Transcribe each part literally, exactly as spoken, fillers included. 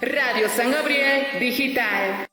Radio San Gabriel Digital.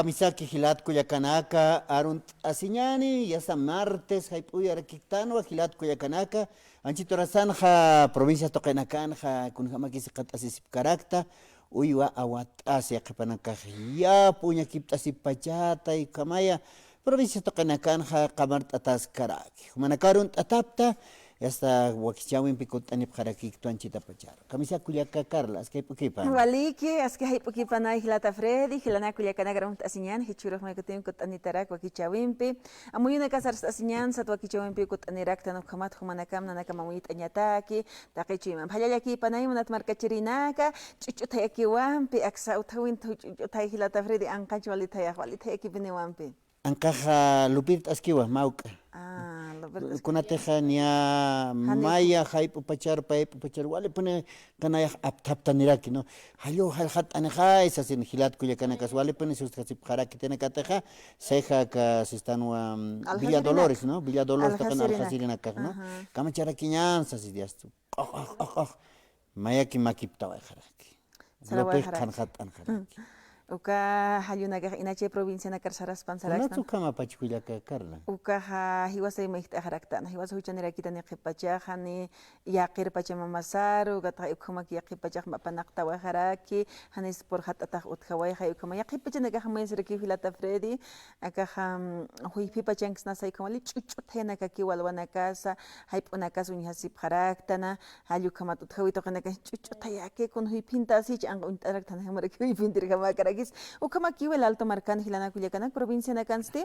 Kamisaki jilat kullakanaka, arunt'asiñäni, yasta martes jayp'uyarakiktanwa jilat kullakanaka, anchhit urasanxa provincias tuqinakanxa kunjämakis jikxatasipkarakta, uywa awat'asi yaqhipanakax yap'u uñakipt'asipachata, ukhamaya provincias tuqinakanxa qamart'ataskaraki. Jumanakax arunt'atapta, yasta wakichäwimpi kutt'anipxarakiktu anchhitapacharu. Kamisaki kullaka Carla, aski jayp'ukipan. Waliki, aski jayp'ukipanay jilata Freddy, jilanaka kullakanaka arunt'asiñäni, jichhürux may kutim kutt'anitarak wakichäwimpi. Amuyunakas arst'asiñäni sat wakichäwimpi kutt'aniraktan, ukhamat jumanakam nanakam amuyt'añataki, taqi chuyman. Jallallakïpanay munat markachirinaka, ch'uch'uthayakiwampi, aksa utjawinta ch'uch'uthay jilata Freddy, anqach walithayax, walithayakiwampi. Anqaxa lupirt'askiwa, mawk'a. Ah, lupirt'askiwa. Kunatixa niya maya jayp'u pachar, payp'u pachar, walipuni qinayax apthaptaniraki, ¿no? Jallu jallxatt'anixay sasin jilat kullakanakas, walipuni sustjasipxaraki, tinakatixa, Ceja aka sistanwa, mm, Villa Dolores, ¿no? Villa Dolores tuqin aljasirinakax, ¿no? Ajá. Kamacharakiñän sasi diastu. Q'oq, q'oq, q'oq, q'oq. Mayaki makiptawayxaraki. Sarawayxaraki. Lupix qhanxatt'anxaraki. Mm. Uka jallunakax inachay provincianakar saraspan sarakstan. Kunats ukhamapach kullaka Carla. Ukaxa jiwasa imayjt'axaraktan, jiwasa juchanirakitani qhipachaxa, ni yaqhir pachamamasaru, ukatxa ukhamak yaqhipachax apanaqtawayxaraki, janis purxatt'atax utjawayxay ukhama. Yaqhipachanakax mayasirakiw jilata Freddy, akaxa, mm, juyphi pachanksnasa ukhama, wali ch'uch'uthayanakakiw alwanakasa, jayp'unakas uñjasipxaraktana, Jall ukhamat utjawi tuqinakan ch'uch'utayaki, kun juyphintasich, anqa uñt'araktan, jamarak juyphintirjamakarakis. Ukhamakiw el Alto markan jilanaka kullakanak, provincianakansti,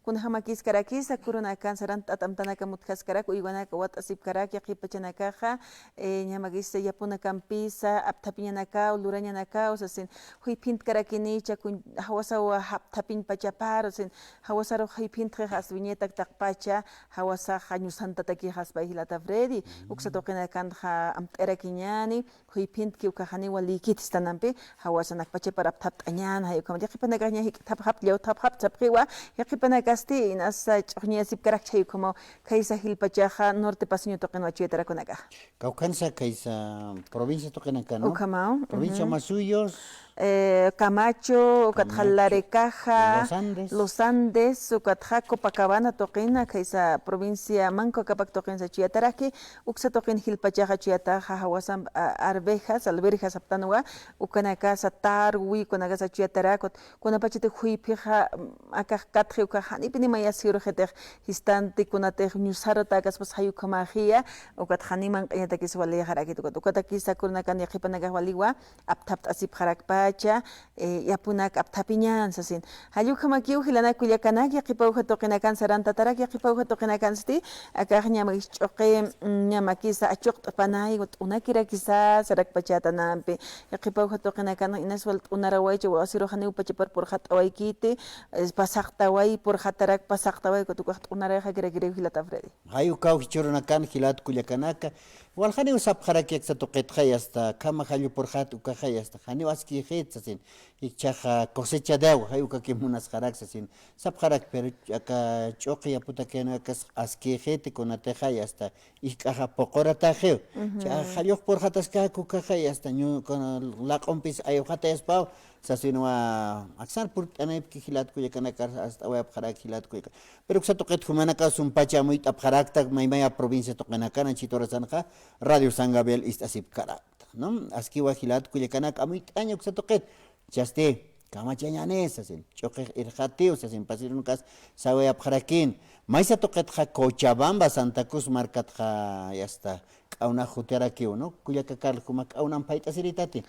kunjamakiskarakis, akurunakan sarantt'at amtanakam utjaskarak, uywanaka awat'asipkarak, yaqhipachanakaxa, eh, ñamakis yapunakampisa, apthapiñanakaw, lurañanakaw, sasin, juyphintkarakinicha, kun jawasaw apthapiñ pachaparu, sin, jawasarux juyphintxix as viñetak taqpacha, jawasax ñusantatakixaspay jilata Freddy, uksa tuqinakanxa amt'arakiñäni, juyphintki ukax janiw walïkiti istanampi, jawasanakpachapar apthapt'añän, jay ukhamat, yaqhipanakax ña jik'thapxapta, llawthapxapta sapxiwa, yaqhipanakasti, inasa ch'uxñiyasipkarakcha jay ukhamaw, khaysa jilpachaxa, norte paceño tuqinwa chuyatarakunakaxa. Kawkhansa khaysa provincia tuqinakan, ¿no? Ukhamaw, provincia ujú. Omasuyos, eh, Camacho, ukatxa Camacho, Larecaja, Los Andes. Los Andes, ukatxa Copacabana tuqina, khaysa provincia Manco Capac tuqinsa chuyataraki, uksa tuqin jilpachaxa chuyataxa jawasan, a, Arvejas, Alberjas aptanwa, ukanakasa Tarwi, ukanakasa chuyatarakut, kunapachati juyphixa, mm, akax katxi ukax janipini mayasi urxitix, jistanti kunatix ñusarutäkaspas jay ukhamaxiya, ukat janiw manq'añatakis walixarakit ukat. Ukatakis akurunakan yaqhipanakax waliwa, apthapt'asipxarakpacha, eh, yapunak apthapiñän sasin. Jall ukhamakiw jilanaka kullakanak, yaqhipawja tuqinakan sarantatarak, yaqhipawja tuqinakansti, akax ñamakis ch'uqi, mm, ñamakisa achuqt'panay, t'unakirakisa, sarakpachatanampi. Yaqhipawja tuqinakan, inas wal t'unarawaycha, wasirux janiw pachapar purxatt'awaykiti, eh, pasaqtaway, purxatarak pasaqtaway, ukat ukax t'unarayxakirakiriw jilata Freddy. Jay ukaw jichhürunakan jilat kullakanaka, waljaniw sapxaraki aksa tuqitxay hasta, khama jallu purxat ukaxay hasta, janiw askïxit sasin, jichhaxa cosecha de agua, jay ukaki munasxarak sasin, sapxarak, pero aka ch'uqi yaputakinak akas askïxiti kunatixay hasta, ijk'axa puqurataxiw. Ujú. Cha jallux purxataskak ukaxay hasta, ñu, kuna laq'umpis ayuxatayaspaw, sasinwa, aksan purt'anipki jilat kullakanakar, ast'awayapxarak jilat kullaka. Pero uksa tuqit jumanakax sumpacha amuyt'apxarakta, maymaya provincia tuqinakan, anchhit urasanxa, Radio San Gabriel ist'asipkarakta, ¿no? Askiwa jilat kullakanak amuyt'aña uksa tuqit, chasti, kamachañäni sasin, ch'uqix irxatiw sasin, pasirunkas sawayapxarakin, maysa tuqitxa Cochabamba, Santa Cruz markatxa, yasta, k'awnax jutirakiw, ¿no? Kullaka Carla, juma k'awnamp jayt'asiritati.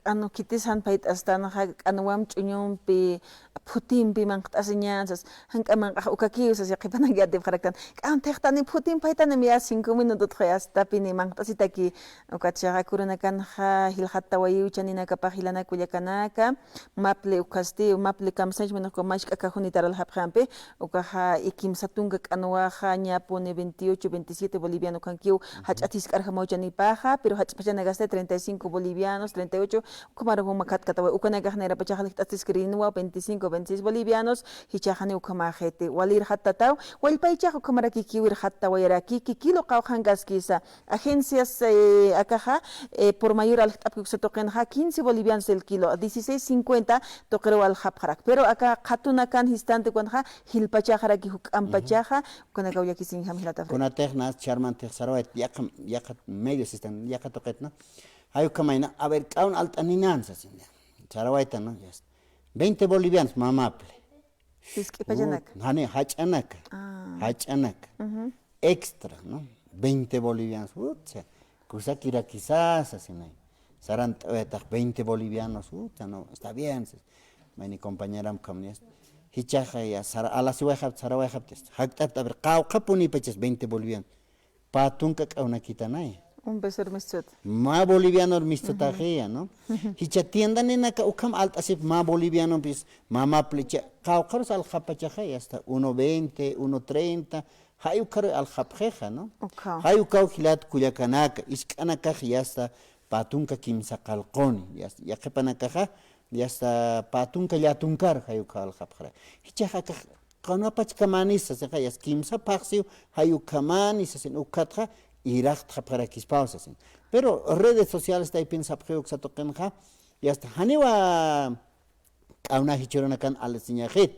Q'anu khitis jan phayt'astanxa, q'anwam ch'uñumpi, phutimpi manqt'asiñan, sas, jan k'amanq'ax ukakiw, sas, yaqhipanaki atipxaraktan. Q'an thixtani phutim phaytanim ya cinco minututxa ya astapini manqt'asitaki, ukat chaxa kurunakanxa jilxattawayiw chaninakapax jilanaka kullakanaka, Maple ukhasti, Maple kamsañch, bueno, como mashk'akajuni taralxapxampi, ukaxa kimsa tunka q'anwaxa, ñapuni veintiocho, veintisiete boliviano kankiw, jach'a jisk'arjamaw chanipaxa, pero jach'a pachanakasti treinta y cinco bolivianos, treinta y ocho, ukhamar juma khatkatawa, ukanakax nayrapachax jikxatasiskirinwa, veinticinco, veintiséis bolivianos, jichhaxani ukhamaxiti, wali irxattataw, wallpaychax ukhamarakikiw irxattawayaraki, kikilu qawqhankaskisa, agencias, eh, akaxa, eh, por mayor aljt'apki uksa tuqinxa, quince bolivianos el kilo, dieciséis cincuenta tuqiruw aljapxarak. Pero aka qhatunakan jist'anti ukanxa, jilpachaxaraki juk'ampachaxa, ukanakaw llakisiñjam jilata Fred. Kunatix nas charmantix sarawayt, yaqha, yaqha medio sistan, yaqha tuqit, ¿no? Jay ukhamayna, a ver, q'awn alt'aninan, sasin, sarawaytan, ¿no? Ya está. Veinte bolivianos, mä Maple. Jisk'i pachanaka. Ut, jani, jach'anaka. Ah. Jach'anaka. Ujú. Extra, ¿no? Veinte bolivianos, ut, o sea, kusakirakisa, sasinay. Sarant'awaytax veinte bolivianos, ut, o sea, no, está bien, sas. Mayni compañeram ukham niya. Jichhaxa ya, sara, alasiwayxapti, sarawayxapti, jakt'apti, a ver, qawqhapunipachas veinte bolivianos. Pä tunka k'awnakitanay. Un peso mistut. Mä boliviano mistutaxiya, ¿no? Jichha tiendaninaka ukham alt'asip mä bolivianompis, mä Maple, jichha qawqharus aljapxapachaxa, ya está uno veinte, uno treinta, jay ukharu aljapxixa, ¿no? Uka. Jay ukaw jilat kullakanaka, isk'anakax ya está pä tunka kimsa qallquni, ya está, yaqhipanakaxa, ya está pä tunka llätunkar, jay ukaw aljapxarak. Jichhax akax Q'anwapachkamanisa, sasinxa, yas kimsa phaxsiw, jay ukhamani, sasin, ukatxa, irxatxapxarakispaw, sasin. Pero redes sociales taypin sapxiw uksa tuqinxa, yasta, janiwa q'awna jichhürunakan alisiñaxit.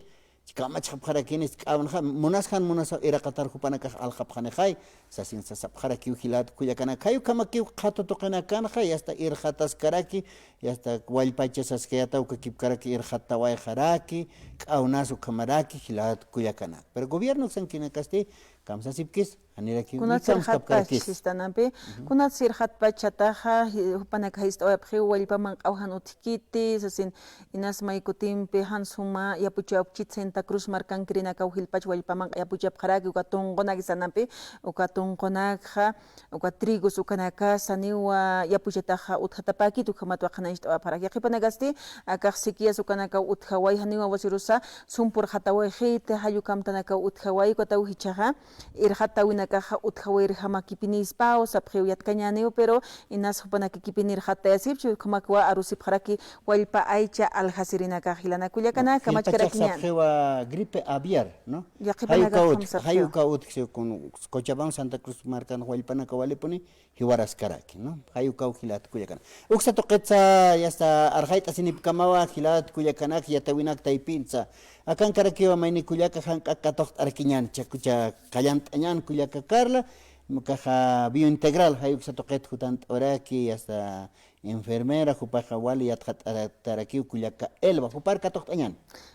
Kamachxapxarakinis q'awnxa, munas jan munasaw irxatar jupanakax aljapxanixay, sasin sasapxarakiw jilat kullakanaka. Jay ukhamakiw qhatu tuqinakanxa, yasta irxataskaraki, yasta wallpacha saskayataw ukakipkaraki irxatawayxaraki, q'awnas ukhamaraki, jilat kullakanaka. Pero gobierno uksankinakasti, kamsasipkis, janirakiw. Kunatsa irxatpach, sistanampi, kunatsa irxatpach chataxa, ji-, jupanaka jist'awayapxiw, wallpa manq'aw jan utjkiti, sasin, inas may kutimpi, jan suma, yapuchawapkchit Santa Cruz markankirinakaw jilpach wallpa manq'a yapuchapxaraki, uka tunqunak sanampi, uka tunqunakxa, uka trigos ukanaka, saniwa yapuchataxa utjatapäkit, ukhamatwa qhanañcht'awapxarak. Yaqhipanakasti, akax sequías ukanakaw utjaway, janiwa wasirusa, sum purxatawayxiti, jay ukham tanakaw utjaway, ukataw jichhaxa, irxatäwinakaxa utjawayirjamakipinïspaw, sapxiw yatkañäniw, pero inas jupanakakipin irxattayasipchi, ukhamakwa arusipxaraki, wallpa aycha aljasirinakax jilanaka kullakanaka, kamachkarakiñäni. Sapxiwa gripe aviar, ¿no? Yaqhipanakax jay ukaw utjki, jay ukaw utjki, kun Cochabamba, Santa Cruz markan wallpanaka walipuni, jiwaraskaraki, ¿no? Jay ukaw jilat kullakanaka. Uksa tuqitsa, yasta, arxayt'asinipkamawa, jilat kullakanaka, yatiyäwinak taypinsa. Akankarakiwa mayni kullaka, jan katuqt'arakiñän, chakucha qallant'añän kullaka Carla, ukaxa Biointegral, jay uksa tuqit jutant'awayaraki, yasta, enfermera, jupaxa wali yatxatarakiw kullaka Elba, jupar katuqt'añän.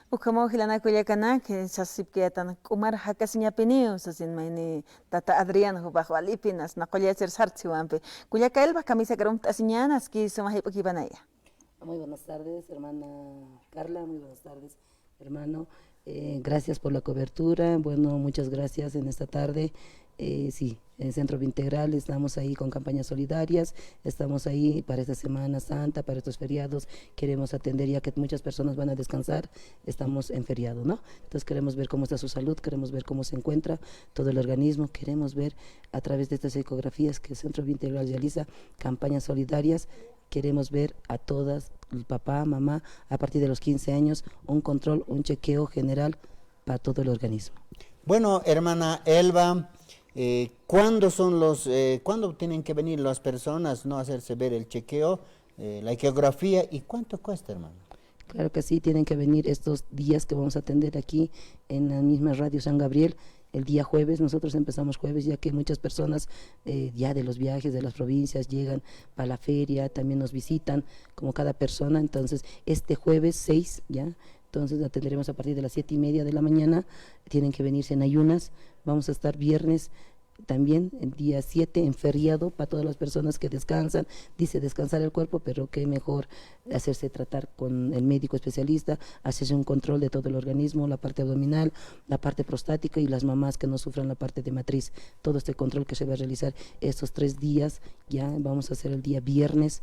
Ukhamaw jilanaka kullakanaka, sasipkayätan, k'umar jakasiñapiniw, sasin mayni tata Adrián, jupax walipin, asna qullasir sartsiwampi. Kullaka Elba, kamisakar umt'asiñäni, aski suma jayp'akipanaya. Muy buenas tardes, hermana Carla, muy buenas tardes, hermano. Eh, gracias por la cobertura. Bueno, muchas gracias en esta tarde. Eh, sí, en Centro Integral estamos ahí con campañas solidarias, estamos ahí para esta Semana Santa, para estos feriados. Queremos atender ya que muchas personas van a descansar, estamos en feriado, ¿no? Entonces queremos ver cómo está su salud, queremos ver cómo se encuentra todo el organismo, queremos ver a través de estas ecografías que el Centro Integral realiza, campañas solidarias, queremos ver a todas, el papá, mamá, a partir de los quince años, un control, un chequeo general para todo el organismo. Bueno, hermana Elba, eh, ¿cuándo son los, eh, cuándo tienen que venir las personas, no, hacerse ver el chequeo, eh, la ecografía y cuánto cuesta, hermano? Claro que sí, tienen que venir estos días que vamos a atender aquí en la misma Radio San Gabriel. El día jueves, nosotros empezamos jueves, ya que muchas personas, eh, ya de los viajes, de las provincias, llegan para la feria, también nos visitan, como cada persona. Entonces, este jueves seis, ya, entonces atenderemos a partir de las siete y media de la mañana, tienen que venirse en ayunas. Vamos a estar viernes también el día siete en feriado para todas las personas que descansan, dice descansar el cuerpo, pero qué mejor hacerse tratar con el médico especialista, hacerse un control de todo el organismo, la parte abdominal, la parte prostática y las mamás que no sufran la parte de matriz. Todo este control que se va a realizar estos tres días, ya vamos a hacer el día viernes,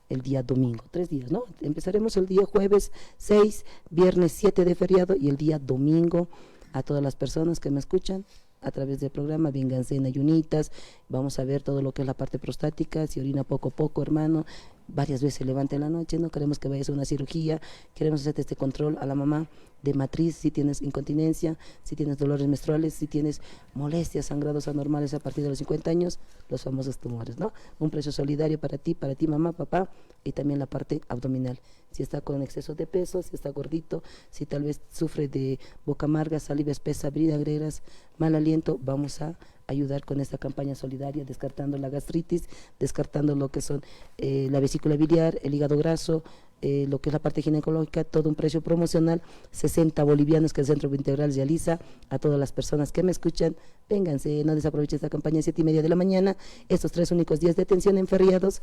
el día domingo, tres días, ¿no? Empezaremos el día jueves seis, viernes siete de feriado y el día domingo a todas las personas que me escuchan a través del programa, vénganse en ayunitas, vamos a ver todo lo que es la parte prostática, si orina poco a poco, hermano, varias veces levanta en la noche, no queremos que vayas a una cirugía, queremos hacerte este control a la mamá de matriz, si tienes incontinencia, si tienes dolores menstruales, si tienes molestias, sangrados anormales a partir de los cincuenta años, los famosos tumores, ¿no? Un precio solidario para ti, para ti mamá, papá, y también la parte abdominal. Si está con exceso de peso, si está gordito, si tal vez sufre de boca amarga, saliva espesa, brinagreras, mal aliento, vamos a ayudar con esta campaña solidaria, descartando la gastritis, descartando lo que son eh, la vesícula biliar, el hígado graso, eh, lo que es la parte ginecológica, todo un precio promocional, sesenta bolivianos que el Centro Integral realiza a todas las personas que me escuchan. Vénganse, no desaprovechen esta campaña, siete y media de la mañana, estos tres únicos días de atención en feriados,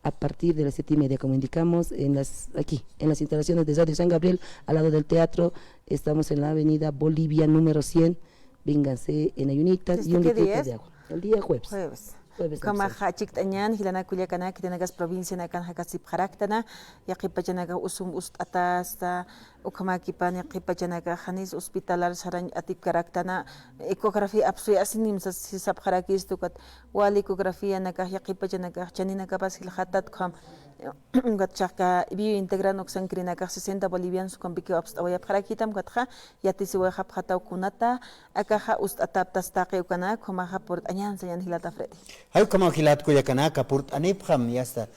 a partir de las siete y media, como indicamos, en las, aquí, en las instalaciones de Radio San Gabriel, al lado del teatro, estamos en la avenida Bolivia número cien. Vénganse en ayunitas y un litrito de agua. El día jueves. Jueves. Jueves. Ukhamaxa chikt'añan, jilanaka kullakanaka, khitinakas provincianakan jakasipxaraktana, yaqhipachanaka usum ust'atasta, ukhamakipan yaqhipachanaka janis hospitalar sarañ atipkaraktana, ecografía apsuyasinim sas-, sisapxarakistu, ukat wali ecografianaka yaqhipachanaka chaninakapas jilxatat, ukham, ukat chaqka biointegran uksankirinaka sesenta bolivianos ukampikiw apst'awayapxarakitam, ukatxa yatisiwayxapxataw kunata akaxa ust'ataptas taqi ukanaka, ukhamaxa purt'añan sañan jilata Freddy. Jay ukhamaw jilat kullakanaka, purt'anipxam, ya está.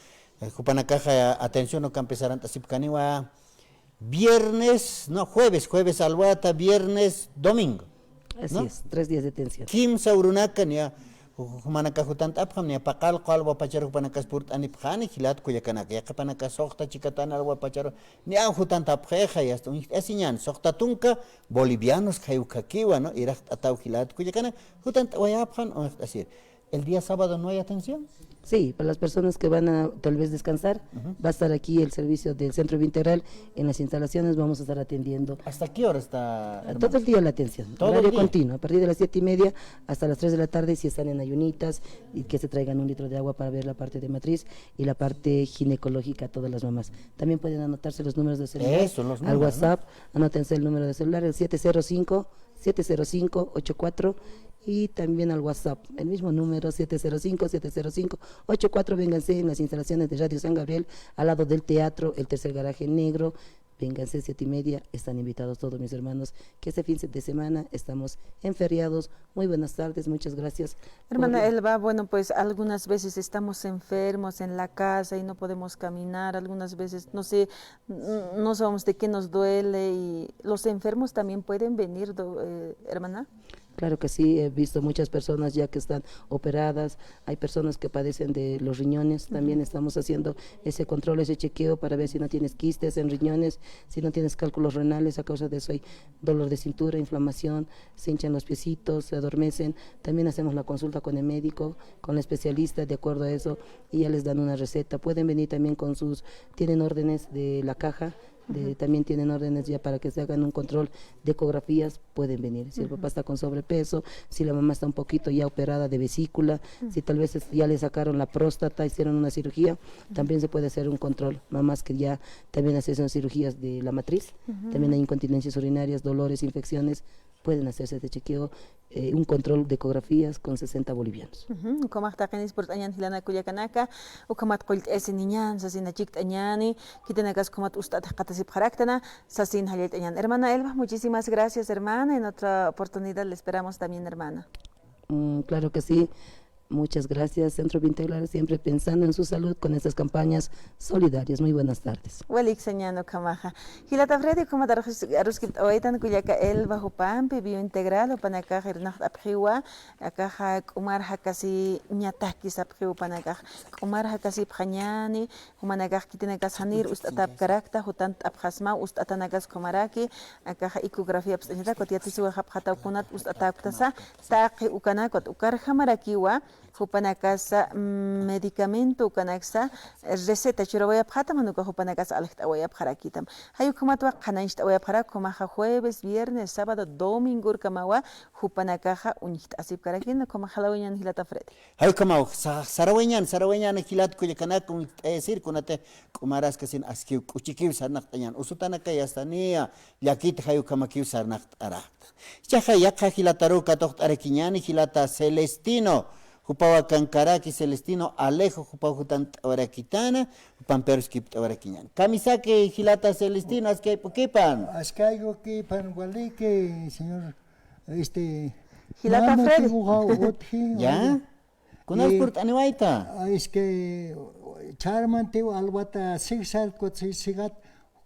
Eh, jupanakaxa atención ukampi sarant'asipkaniwa, viernes, no, jueves, jueves alwata, viernes, domingo. Así es, tres días de atención. Kimsa urunaka, niya, ju-, jumanaka jutant'apxam, niya, paqallqu alwa pachar jupanakas purt'anipxani, jilat kullakanaka, yaqhipanaka suxta chikatan alwa pachar, niya, jutant'apxixa, ya está, uñjt'asiñan, suxta tunka bolivianos jay ukhakiwa, ¿no? Iraqt'ataw jilat kullakanaka, jutant'awayapxan, uñjt'asir. ¿El día sábado no hay atención? Sí, para las personas que van a tal vez descansar, va a estar aquí el servicio del Centro Biointegral en las instalaciones, vamos a estar atendiendo. ¿Hasta qué hora está, hermano? Todo el día la atención, horario continuo, a partir de las siete y media hasta las tres de la tarde, si están en ayunitas, y que se traigan un litro de agua para ver la parte de matriz y la parte ginecológica a todas las mamás. También pueden anotarse los números de celular al WhatsApp, anótense el número de celular, el siete cero cinco, siete cero cinco, ocho cuatro, y también al WhatsApp, el mismo número, siete cero cinco, siete cero cinco, ocho cuatro. Vénganse en las instalaciones de Radio San Gabriel, al lado del teatro, el tercer garaje negro. Vénganse, siete y media, están invitados todos mis hermanos, que este fin de semana estamos en feriados. Muy buenas tardes, muchas gracias. Hermana Elba, bueno, pues algunas veces estamos enfermos en la casa y no podemos caminar, algunas veces, no sé, n-, no sabemos de qué nos duele y los enfermos también pueden venir, do-, eh, hermana. Claro que sí, he visto muchas personas ya que están operadas, hay personas que padecen de los riñones, también estamos haciendo ese control, ese chequeo para ver si no tienes quistes en riñones, si no tienes cálculos renales a causa de eso, hay dolor de cintura, inflamación, se hinchan los piecitos, se adormecen. También hacemos la consulta con el médico, con el especialista, de acuerdo a eso, y ya les dan una receta. Pueden venir también con sus, tienen órdenes de la caja, de, también tienen órdenes ya para que se hagan un control de ecografías, pueden venir. Si el papá está con sobrepeso, si la mamá está un poquito ya operada de vesícula, si tal vez es-, ya le sacaron la próstata, hicieron una cirugía, también se puede hacer un control. Mamás que ya también hacen cirugías de la matriz, también hay incontinencias urinarias, dolores, infecciones, pueden hacerse este chequeo, eh, un control de ecografías con sesenta bolivianos. Ujú, ukhamax taqinis purt'añan jilanaka kullakanaka, ukhamat qullt'ayasini ñan sasina chikt'añani, khitinakas ukhamat ust'at jikxatasipxaraktana sasin jallallt'añan. Hermana Elba, muchísimas gracias, hermana. En otra oportunidad le esperamos también, hermana. Mm, claro que sí. Muchas gracias, Centro Biointegral, siempre pensando en su salud con estas campañas solidarias. Muy buenas tardes. Walik sañäni ukhamaxa. Jilata Freddy, ukhamatar aruskipt'awaytan kullaka Elba jupampi, Biointegral, jupanakax irnaqt'apxiwa, akaxa k'umar jakasiñataki sapxiw jupanakax, k'umar jakasipxañäni, jumanakax khitinakas janir ust'atäpkarakta, jutant'apxasmaw ust'atanakas ukhamaraki, akaxa ecografía apst'añatak, ukat yatisiwayxapxataw kunat ust'atäpktasa, taqi ukanak, ukat ukarjamarakiwa, jupanakasa, mm, medicamento ukanaksa, receta churawayapxätam, jan ukax jupanakasa aljt'awayapxarakitam. Jay ukhamatwa qhanañcht'awayapxarak, ukhamaxa jueves, viernes, sábado, domingo urkamawa, jupanakaxa uñjt'asipkarakïn, ukhamax jalawayañäni jilata Freddy. Jay ukhamaw, sa-, sarawayañäni, sarawayañäni jilat kullakanak, uñjt'ayasir kunatix k'umaraskasin askiw k'uchikiw sarnaqt'añäni, usutanakay asta niya, llakit jay ukhamakiw sarnaqt'arakta. Jichhaxa yaqha jilataruw katuqt'arakiñäni, jilata Celestino, jupaw akankaraki Celestino Alejo, jupaw jutant'awarakitana, jupampi aruskipt'awarakiñäni. Kamisaki jilata Celestino, askay p'ukipan. Askay p'ukipan, waliki, señor, este, jilata Freddy. Utji, ya. Kunas purt'aniwayta. Es que charmantiw alwata sigsar, kut si-, sigat,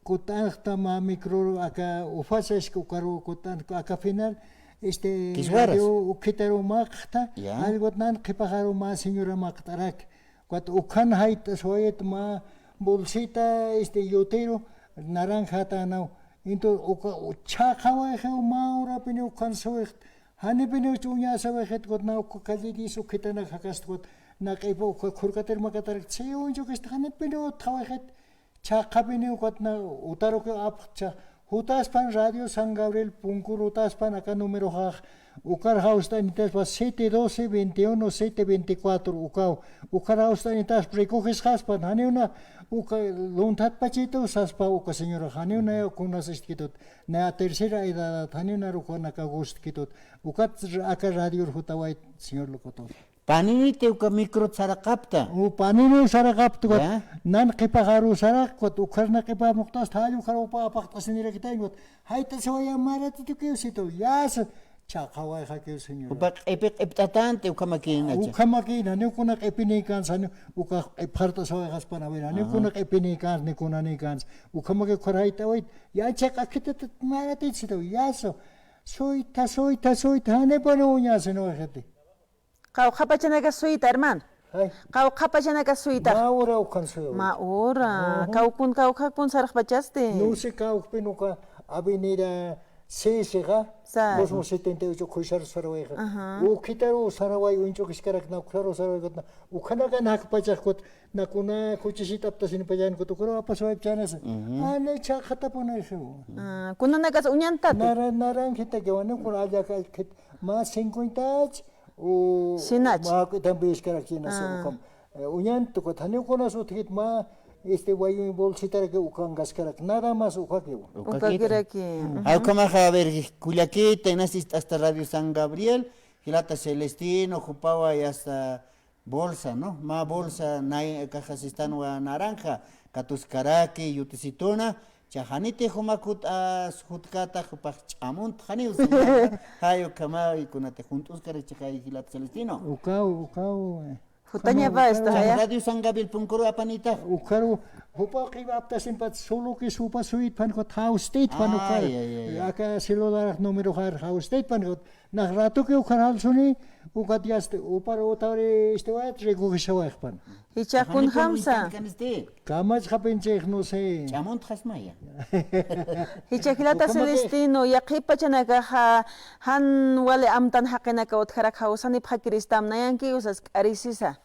kut'anxta mä micro aka ufasa, es que ukaru kut'an aka final, este, radio ukhitaru maqxta, algot nan qhipaxaru mä señora maqt'arak. Kut ukhan jayt'aswayit mä bolsita, este, yutiru, naranjatanaw. Entonces, uka, chhaqawayxiw mä urapini ukhan suwixta, janipiniw uñasawayxit, kut na uka calle diez ukhitanak jakasta, kut na q'ipa uka khurkatir makatarak, si uñchukista janipiniw utjawayxit, chhaqapiniw kut na utarukiw apxtcha, jutaspan Radio San Gabriel Puncur jutaspan aka numeroxax, ukar jawst'anitaspa siete doce, veintiuno, siete veinticuatro, ukaw, ukar jawst'anitaspa, recogesxaspan, janiw na, uka, lunthatpachitu saspa uka señora, janiw na, kunas istkitut, na tercera edad, janiw na rukanaka gustkitut, ukat aka radior jutawayt, señor locutor. Paniniti uka microt saraqapta. U paniniw saraqapta, ukat nan qhipaxaru saraq, ukat ukhar na qhipa muqt'asta, jall ukhar upa apaqt'asinirakitañ, ukat jayt'asiwaya mä ratitukiw situ, yasa, chhaqawayxakiw, señor. Upa q'ipi q'ipt'atanti, ukhamakïnacha. Ukhamakïna, janiw kuna q'ipinïkänsa, janiw ukax q'ipxart'asawayxaspan, a ver, janiw kuna q'ipinïkänsa, ni kunanïkänsa. Ukhamaki ukhar jayt'awayt, yachaq akhitatat mä ratitukiw situ, yasa. Suyta, suyta, suyta, janipuniw uñasinwayxiti. Qawqha pachanaka suyta, hermano. Ay. Qawqha pachanaka suyta. Mä ura ukhan suyawayta. Mä ura. Ujú. Kawkun, kawkhakun sarxpachasti. Nusi kawkpin uka avenida Sisixa, dos mil setenta y ocho khuysar sarawayxa. Ajá. Ukhitaru saraway uñch'ukiskarakna, ukhitaru saraway kutna. Ukhanaka nakpachax kut, na kuna khuchisit'aptasinipachan kut, ukaru apasawaypachanasa. Ujú. Ani chhaqatapunayxiw. Ah, kunanakas uñantat. Nara-, naranjitakiw, ani kuna allaka, allkit, mä cincuenta ach, U, sinach. Mä k'itampïskarak chinasa ukham. Eh, uñanti ukat, janiw kunas utjkit mä, este, wayuñ bolsitaraki ukankaskarak, nada más ukakiw. Ukakiraki. Ujú. Jay ukhamaxa, a ver, kullakita, inas ist'asta Radio San Gabriel, jilata Celestino, jupawa, y hasta bolsa, ¿no? Mä bolsa, nay, akaxa sistanwa naranja, katuskaraki, yutisituna, Cha janiti jumak jut'as jutkata jupax ch'amunt janiw, señora. Jay ukhamaw, y kunati junt'uskarachi jay jilat Celestino. Ukaw, ukaw, eh. Jutañapa esta, jaya. Radio San Gabriel Puncuru apanita. Ukaru, jupa q'ipa aptasinpat solo que supa suyitpan kut jawstitpan ukaru. Ay, ay, ay, ay. Aka celular número jar jawstitpan kut. Nax ratuki ukhar jalsuni, ukat yast, upar utawri istiwayat, recogesawayxpan. Jichha kunjamsa. Kamachxapinchix, no sé. Ch'amuntxasmaya. Jichha jilata Celestino, yaqhipachanakaxa, jan wali amtan jaqinaka utjarak jawsanipxakiristam, nayanki usas k'arisisa.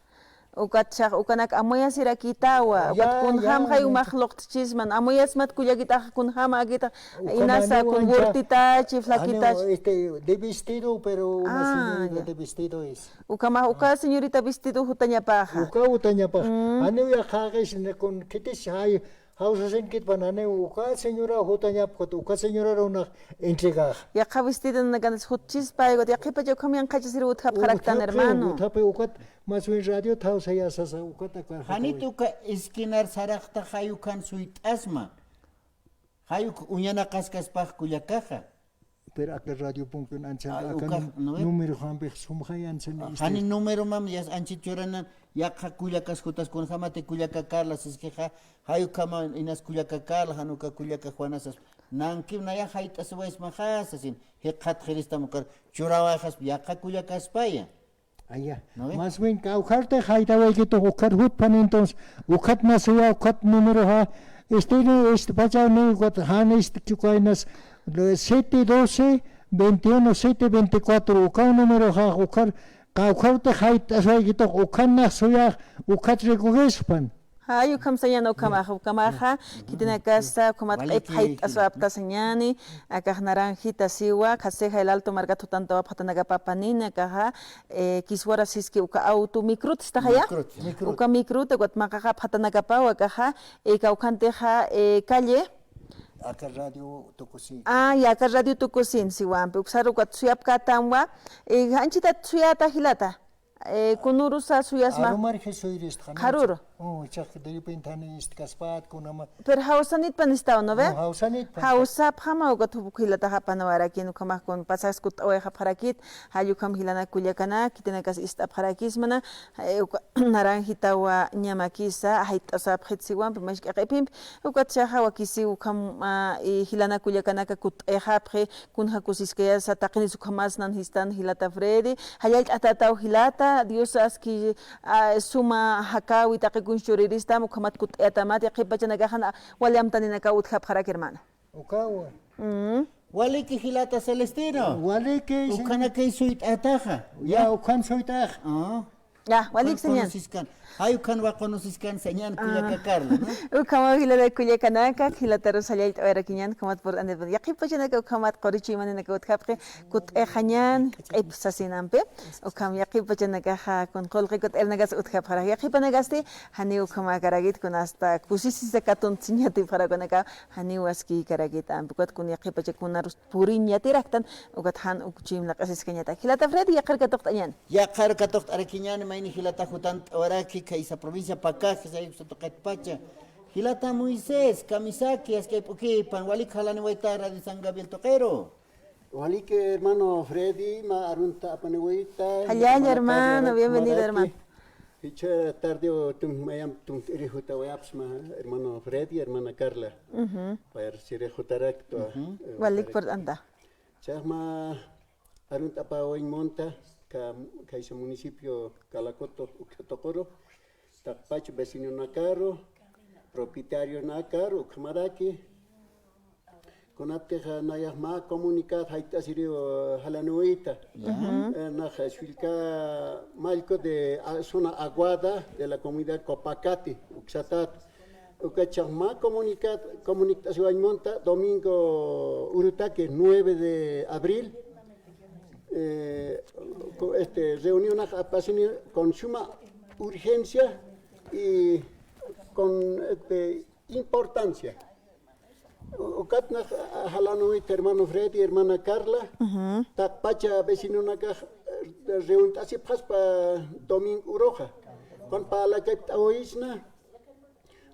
Ukat chax, ukanak amuyasirakitawa, ukat kunjamxay umax luqt'chisman, amuyasmat kullakitax kunjamäkitax, inasa kun gurtitachi, flakitachi. Este, de vestido, pero una señorita de vestido es. Ukhamax, uka señorita vestido jutañapaxa. Uka jutañapaxa. Janiw yaqhaqis, kun khitis jay, Jawsasinkitpan janiw uka señora jutañapkut, uka señorarunax entregax. Yaqha vestidonakanas jutchispa, yaqhipacha ukham yanqhachasir utjapxaraktan, hermano. Utjapxi, ukat más bien radiot jawsayasasa, ukat aka. Janit uka esquinar saraqta jay ukhan suyt'asma. Jay uk uñanaqaskaspax kullakaxa. Pero aka radio punkiw anchhita, aka num-, ¿no ve? Número jampix sumxay anchhita. Jani número mam, yas anchhit churanan, yaqha kullakas jutas kunjamati kullaka Carla siskixa, jay ukhama inas kullaka Carla, jan uka kullaka Juana sas. Nankiw nayax jayt'asiwaysmaxa sasin, jikxatxiristam ukar churawayxaspa, yaqha kullakaspaya. Aya. ¿No ve? Más bien, kawkhartix jaytawaykitux ukhar jutpan entonces, ukhat nasuya, ukhat númeroxa, este, este, pacha, ni ukat, jan, este, chukaynas, siete doce, veintiuno, siete veinticuatro, ukaw númeroxa, ukhar, kawkhartix jayt'asiwaykitux, ukhan nasuya, ukhat recogespan. Ay, ukham sañäni ukhamaxa, ukhamaxa, khitinakasa, ukhamat q'ip jayt'aswapta sañäni, akax Naranjita siwa, Caseja, El Alto markat jutantwa phatanakapa apanini, akaxa, eh, kiswara siski uka auto, microt, ¿istaxaya? Microt, microt. Uka microt, ukat manq'axa phatanakapaw, akaxa, eh, kawkhantixa, eh, calle. Aka radio Tucusin. Ah, ya, aka radio Tucusin, siwampi, uksar ukat suyapkätanwa, eh, anchhitat suyäta jilata. Eh, kunurusa suyasma. Arumarji suyiristxa, ¿no? Qharüru. Oh, ichax de repente jani istkaspat, kunama. Pero jawsanitpan istaw, ¿no ve? No, jawsanitpan. Jawsapxama ukat jilatax apanwarakïn, ukhamax kun pasajes kutt'awayxapxarakit, jall ukham jilanak kullakanak, khitinakas ist'apxarakismana, eh, uka Naranjitawa ñamakisa, jayt'asapxit siwampi, mask'a q'ipimpi, ukat saxa wakisiw ukham, ah, y jilanak kullakanaka kutt'ayxapxi, kunja kusiskayasa, taqinis ukhamas nan jistan jilata Freddy, jallallt'atätaw jilata, Dios aski, ah, suma jakäwi taqi kunsa churiristam, ukhamat kutt'ayatamati, yaqhip pachanakaxa wali amtaninakaw utjapxaraki, hermano. Ukawa. Mm. Waliki jilata Celestino. Waliki, señor. Ukhanakay suyt'ataxa. Ya, ukhan suyt'ax. Ah. Ya, walik sañäni. Jay ukhan waqunusiskan sañäni kullaka Carla, ¿no? Ukhamaw jilata kullakanaka, jilatarusa jallallt'awayarakiñäni, ukhamat purt'anipxi. Yaqhip pachanaka ukhamat qurichi imaninaka utjapxi, kutt'ayañäni, q'ip sasinampi. Ukham yaqhip pachanakaxa, kun qullqi kutt'ayarinakas utjapxarax. Yaqhipanakasti, janiw ukhamakarakit, kun hasta kusisisa katuntasiñatipxarakunaka, janiw askïkarakit, ampi ukat kun yaqhip pacha kunarus puriñ yatiraktan, ukat jan uk chimlaq'asiskañata. Jilata Freddy, yaqhar katuqt'añäni. Yaqhar katuqt'arakiñäni, mayni jilata jutant'awaraki, khaysa provincia Pacajes, jay uksa tuqit pacha. Jilata Moisés Kamisaki, askay p'ukipan, walik jalaniwayta Radio San Gabriel tuqiru. Walik, hermano Freddy, mä arunta apaniwayta. Jallalla, hermano, bienvenido, hermano. Jichha tarde o tum mayamp tumt'iri jutawayapxsma, hermano Freddy, hermana Carla. Ujú. Payar siri jutarakta, eh, walik purt'anta. Chaqma arunt'apawañ munta, ka, kaysa municipio Calacoto, uksa tuquru, taqpach vecinonakaru, propietario nakaru, ukhamaraki. Kunaptixa nayax mä comunicado jayt'asiriw, eh, jalaniwayta. Ya. Eh, nax Chillka Mallku de, ah, zona Aguada de la comunidad Copacati, uksatat. Ukachax mä comunicado, comunict'asiwañ munta domingo urutaki, nueve de abril. Eh, co-, este, reunión apasini con suma urgencia y con, este, importancia. U-, ukat nax, a-, jalanïta hermano Freddy, hermana Carla, ujú, taqpacha vecinonakax, eh, reunirt'asipxaspa domingo uruxa. Kun parlakipt'awaysna,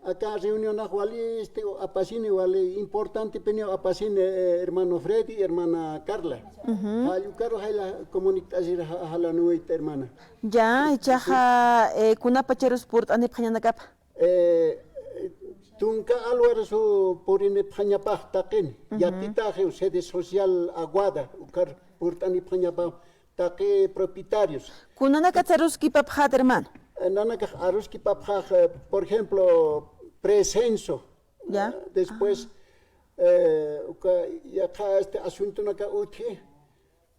aka reunionax wali, este, apasini, wali importantepiniw apasini, eh, hermano Freddy, hermana Carla. Ujú. Jall ukaru jayla comunict'asir ja-, jalanïta hermana. Ya, sí, sí. Jichhaxa, eh, kunapacharus purt'anipxañanakapa. Eh, tunka alwarsu purinipxañapax taqin, ujú, yatitaxiw sede social Aguada, ukar purt'anipxañapax taqi propietarios. Kunanakats aruskipapxät, hermano? Eh, nanakax aruskipapxax, eh, por ejemplo, precenso. Ya. Eh, después, ah, eh, uka, yaqha, este, asuntonaka utji,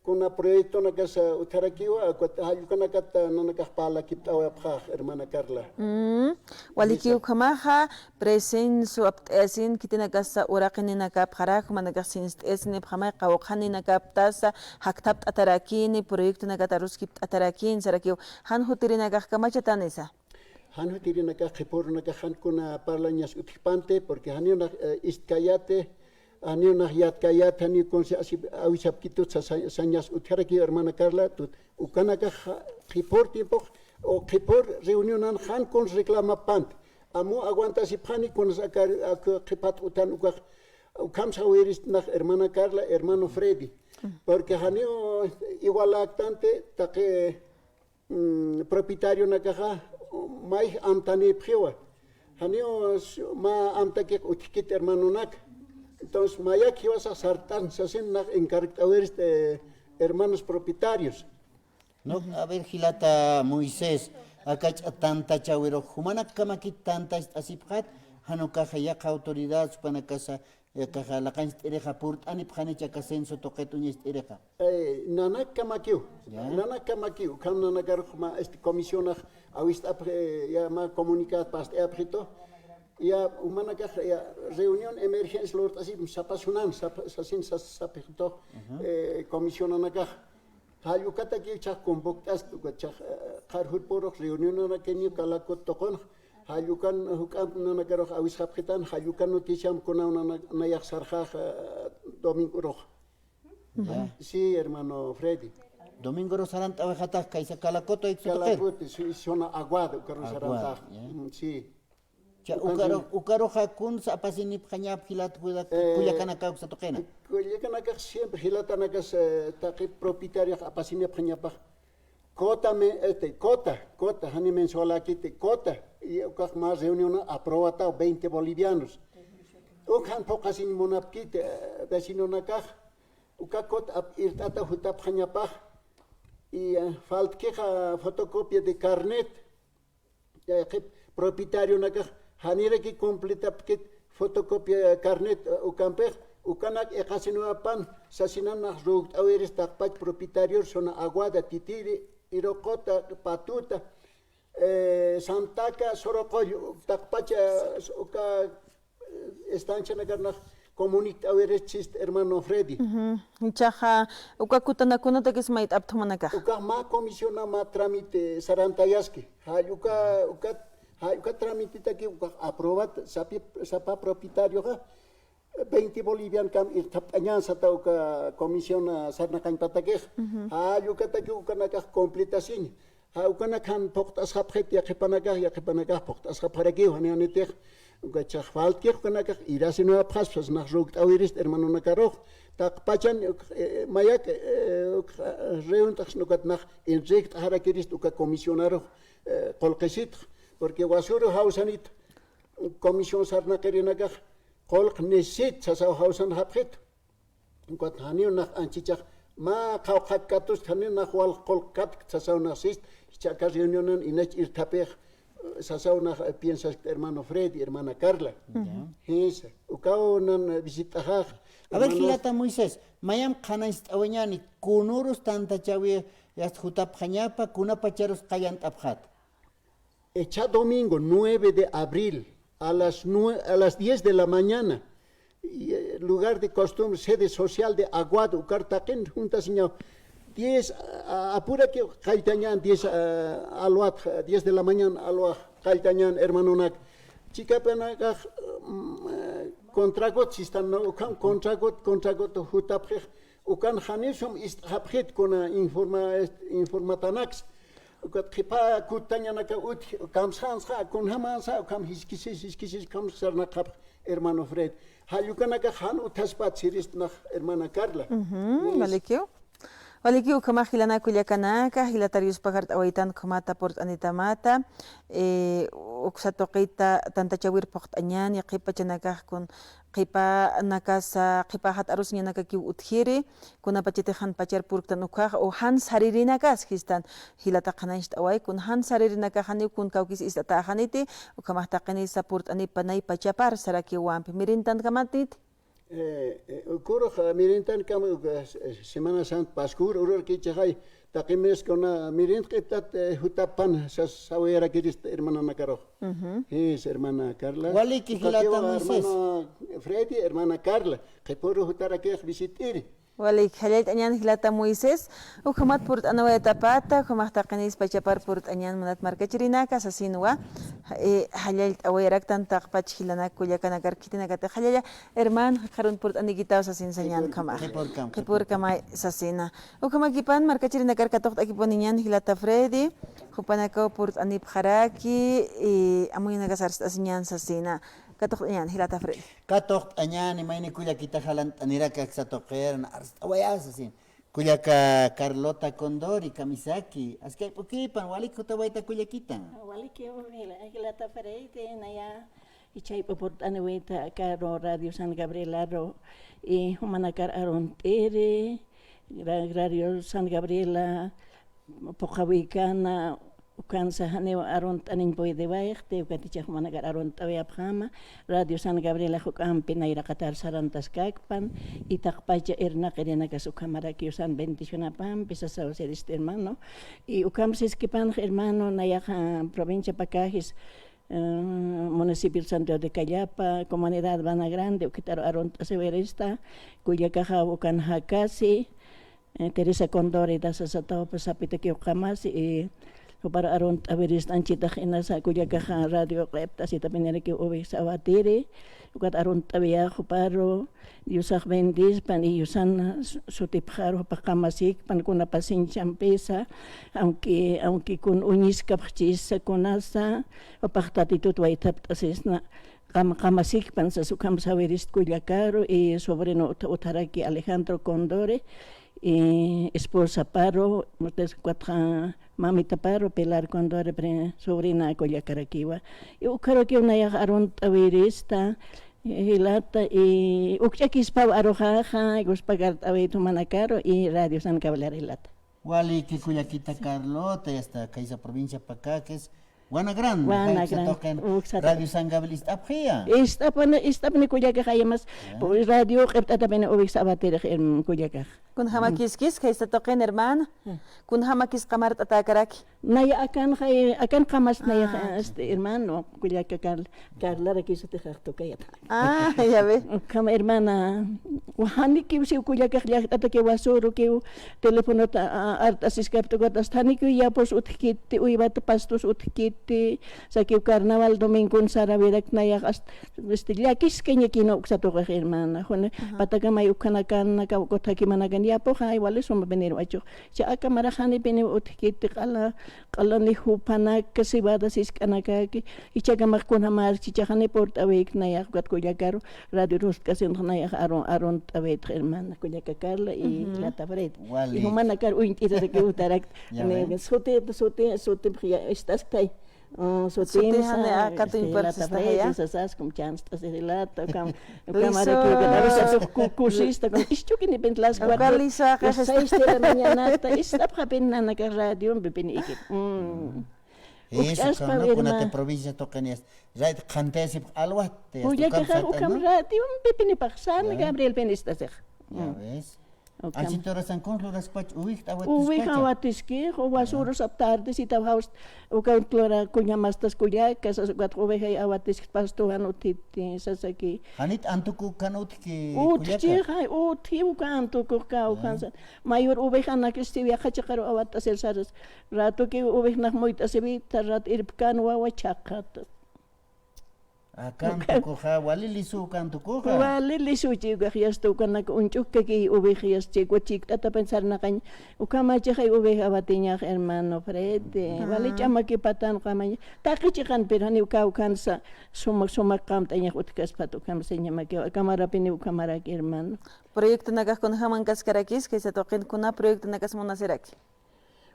kuna proyectonakas utjarakiwa, ukat jall ukanakat nanakax parlakipt'awayapxax, hermana Carla. Mm, waliki ukhamaxa, precenso apt'ayasin, khitinakasa uraqininakapxarak, jumanakax sinst'ayasinipxamay, qawqhaninakaptasa, jakthapt'atarakini, proyectonakat aruskipt'atarakini, sarakiw, jan jutirinakax kamachatanisa. Jan jutirinakax, qhipürunakax jan kuna parlañas utjpanti, porque janiw nax, eh, istkayati, janiw nax yatkayati, janiw kunsi asip awisapkitut sa-, sa-, sañas utjarakiw hermana Carla, tut ukanakax qhipür tiempux, o qhipür reunionan jan kun reclamapxpanti. Amu aguantasipxani kunas aka, aka qhipat utan ukax, Ukham sawiristnax hermana Carla, hermano Freddy. Porque janiw igualaktanti taqi, mm, propietario nakaxa may amtanipxiwa. Janiw s-, ma amtakix utjkit hermanonak. Entonces, mayak jiwasax sartan sasin nax encargt'awirist, eh, hermanos propietarios. No, a ver, jilata Moisés, akach'a tantachawirux, jumanakamakit tantacht'asipxat, jan ukaxa yaqha autoridad, jupanakasa, yaqhaxa laqancht'irixa, purt'anipxanich aka censo tuqit uñacht'irixa. Eh, nanakamakiw, Ya. nanakamakiw, ukham nanakarux mä, este, comisionax awist'apxi, eh, ya mä comunicado past'ayapxitu, ya, jumanakax, ya, reunión emergencia lurt'asipxi, sapa sunan, sapa, sasin, sas-, sapxitu, eh, comisionanakax. Jall ukatakiw chhax convoct'askta, ukat chhax, eh, qhar jurpürux reunionanakiniw Calacoto tuqunx, jall ukan juk'amp nanakarux awisxapxitan, jall ukan noticiamp kunaw nana-, nayax sarxax, eh, domingorux. Ya. Sí, hermano Freddy. Domingorux sarant'awayxatax kaysa Calacoto, Ixtapa tuqir. Calacoto, sí, zona Aguada, ukarux Aguada, sarant'ax. Ya. Mm, sí. Cha, ukaru, ukaruxa kunsa apasinipxañap jilat, jilat, eh, kullakanakax uksa tuqina. Kullakanakax siempre jilatanakas, eh, taqi propietariax apasinipxañapax. Cuota me, este, cuota, cuota, jani mensualakiti, cuota. Y ukax mä reunión aprobataw veinte bolivianos. Ukan phuqasiñ munapkiti, eh, vecinonakax. Uka cuota ap-, irt'ata jutapxañapax. Y, eh, faltkixa fotocopia de carnet. Ya, qhip propietario nakax janiraki completapkit fotocopia carnet, eh, ukampix, ukanak iqasinuwapan sasinan nax ruwt'awirist taqpach propietarior zona Aguada, Titiri, Iroqota, Patuta, eh, Santaca, Soroqollo, taqpach, eh, uka estancianakar nax comunikt'awirist sist hermano Freddy. Ujú. Ichaxa, uka kutanakunatakis mayt'apxta jumanakax. Ukax mä comisiona mä trámite sarantayaski. Jall uka, uka, jall uka tramititaki ukax aprobat, sapi, sapa propietariaxa, veinte boliviankam irthapt'añän sata uka comisión, ah, sarnaqañpatakix. Ujú. Jall ukataki ukanakax completasiñ. Ja, ukanak jan phuqt'asxapxit yaqhipanakax, yaqhipanakax phuqt'asxapxarakiw, jani janitix, uka chhax faltkix ukanakax irasinuwapxaspa, sas nax ruwt'awirist hermanonakarux, taqpachan, uk, eh, mayak, eh, uk, eh, reunt'axsna ukat nax enrikt'axarakirist uka comisionarux, eh, qullqisitx, porque wasuru jawsanit, comisión sarnaqirinakax, qullq necesit sasaw jawsanxapxit. Ukat janiw nax anchichax mä qhawqhat katust, janiw nax wal qullq katkt sasaw nax sist, jichha aka reunionan inach irthapix, sasaw nax, eh, piensast hermano Freddy, hermana Carla. Ya. Jisa, ukaw nan, eh, visit'axax. A ver, hermanos. Jilata Moisés, mayamp qhanañcht'awañäni, kunürus tantachäwi, yast jutapxañapa, kunapacharus qallant'apxäta. Echa domingo, nueve de abril, a las nue-, a las diez de la mañana, y, eh, lugar de costumbre, sede social de Aguado, ukar taqin juntasiñaw, diez, a, apuraki qalltañän, diez, a, alwat, diez de la mañana alwa qalltañän, hermanonak. Chikapanakax, mm, eh, contragot sistan, ¿no? Ukham contragot, contragot jutapxix, ukan janiw sum ist'xapxit kuna informa-, est-, informatanaks. Ukat qhipa kutañanaka utji, kamsänsa, kunjamänsa, ukham jiskisis, jiskisis, ukham sarnaqxapx, hermano Fred. Jall ukanakax jan utjaspat sirist nax, hermana Carla. Ujú, listo. Walikiw. Walikiw, ukhamax jilanak kullakanaka, jilata Diospax art'awaytan ukhamata purt'anitamata, eh, uksa tuqita tantachawir phuqt'añäni, qhipachanakax kun qhipanakasa, qhipa jat'arusiñanakakiw utjiri, kunapachatix jan pachar purktan ukhax, o jan saririnakas jistan, jilata qhanañcht'away, kun jan saririnakax janiw kun kawkis ist'atäxaniti, ukhamax taqinisa purt'anipxay pachapar, sarakiw wampi, mirintankamatiti. Eh, eh, ukurux, eh, mirintankam, eh, Semana Santa, Pascur, ururkichixay, taqi mes kuna mirint'k'itat, eh, jutapan, sas sawirakirist hermananakarux. Ujú. Jis, hermana Carla. Waliki, jilata Moisés. Hermano Freddy, hermana Carla. Qhipüru jutarakix visit'iri. Waliki, jallallt'añän jilata Moisés. Ukhamat purt'anawayatapata, ukhamax taqinïs pachapar purt'añän munat markachirinaka, sasinwa. Eh, jallallt'awayaraktan taqpach jilanak kullakanakar khitinakatix jallalla. Hermano, jikxarun purt'anikitaw sasin sañän ukhamax. Qhipürkam. Qhipürkamay sasina. Ukhamakipan markachirinakar katuqt'akipuniñän jilata Freddy, jupanakaw purt'anipxaraki, y amuyunakasar arst'asiñän sasina. Katuqt'añäni, jilata Freddy. Katuqt'añäni, mayni kullakita jalant'anirak aksa tuqir, arst'awayasa sin. Kullaka Carlota Condori, kamisaki, askayp'ukipan, walik jutawayta kullakita. Walikiw, jila-, jilata Freddy, naya, jichhayp'u purt'aniwayta akaru Radio San Gabrielaru, y jumanakar arunt'iri, ra-, Radio San Gabriela, phuqhawikana, ukansa janiw arunt'aniñ pudiwayxti, ukaticha jumanakar arunt'awayapxäma, Radio San Gabriela juk'ampi nayraqatar sarantaskakpan, y taqpacha irnaqirinakas ukhamarakiw san bendicionapampi sasaw sirista hermano, y ukham siskipanx hermano, nayaxa provincia Pacajes, eh, municipio Santiago de Callapa, comunidad Bana Grande, ukitaru arunt'asiwirista, kullakaxa ukan jakasi, eh, Teresa Condori dasasataw, pues, sapitakiw qamasi, y juparu arunt'awirista, anchitax inasa kullakaxa radio q'ipt'asitapinirakiw uwix awatiri, ukat arunt'awiya juparu, Diosax bendispan, y Diosana su-, sutipxaru jupax qamasikpan, kuna pacienciampisa, aunque, aunque kun uñiskapxchisa kunasa, jupax Tatitut waythapt'asisna, qam-, qamasikpan sas ukham sawirist kullakaru, y sobrino ut-, utjaraki Alejandro Condori, y esposaparu, ukat, ukat, ah, mamitaparu Pilar Condori, pri-, sobrina kullakarakiwa. Y ukharakiw nayax arunt'awirista, jilata, y ukch'akispaw aruxaxa, guspakart'awit jumanakaru, y Radio San Gabriela jilata. Waliki kullakita Carlota, y hasta kaysa provincia Pacajes, Wana Grande, Wana jaypsa Grande, tuqin uksa Radio San Gabriel ist'apxiya. Ist'apni, ist'apni kullakax, ayamas, ya, pu-, radio q'ipt'atapini uwix sawatirix, em, kullakax. Kunjamakis kis, jaysa tuqin hermano. Ya. Kunjamakis qamart'atäkaraki. Naya akan, jay, akan qamas naya, ah, este, hermano, kullaka Carl-, Carlarakiw sutixax tukayata. Ah, ya ve. Ukham hermana, janikiw siw kullakax llaqt'atakiw wasurukiw, telefonota, a, art'asiskapta ukat, hasta janikiw yapus utjkiti, uywata pastus utjkiti, sakiw carnaval domingon sarawirak nayax, hasta, este, llakiskañakina uksa tuqix hermana. Juni, ajá, patakamay ukhanakanaka, ukat jakimanakan yapuxay, wali suma venir wachux. Cha aka marax janipiniw utjkiti, q'ala, q'alani jupanaka, cebada sisk'anakaki, jichhakamax kunjamar, chicha jani purt'awik nayax ukat kullakaru, radio rust'kasinx nayax arun, arunt'awitx hermana, kullaka Carla y, ujú, jilata Fred. Wali. Y jumanakar uñt'irarakiw utarakta. Ya ven. Suti, suti, suti, ya, istasktay. Mm, suti, suti, jani, ah, katu, este, jilata Fred, sasas, kum chans, este, jilata, kam, kamarakiw, ku-, kusista, kum, ischukini pin las cuatro, las seis de la mañanata, ist'apxapin nanaka radiompipini ikit. Mm. Eso, ukch'aspa, kamna, hermana, kunati provincia tuqinias. Rayt qhantisip alwat, kullakaxa ukham, ¿no? Radiompipinipax San Gabrielpin istasix. Ya ves. Ukham. Anchit urasan kun luraskpach uwix awatiskpacha. Uwix awatiskix, uwa surus tardesita jawst, uka lura kuñamastas kullaka, sas ukat uwixay awatiskpas tuwan utjiti, sasaki. Janit antuku kan utjki kullaka. Utjchi, jay, utji uka antukux kawkhansa. Mayur uwixanak istiwi aqha chiqaru awatt'asir saras. Ratuki uwixnax muyt'asiwita, rat irpkan wawa chhaqat. Akan tukuxa, wali lisu ukan tukuxa. Wali lisu chiwkax yasta ukanak uñch'ukkakiy uwix yasta chikwa chikt'atapan sarnaqañ. Ukhamachixay uwix awatiñax, hermano Fred. Wali ch'amakipatan ukhamaña. Taqi chiqan, pero janiw kawkhansa sumak, sumak qamt'añax utjkaspat ukham señamakiw. Akamarapiniw ukhamaraki, hermano. Proyectonakax kunjamankaskarakis, kaysa tuqin kuna proyectonakas munasiraki.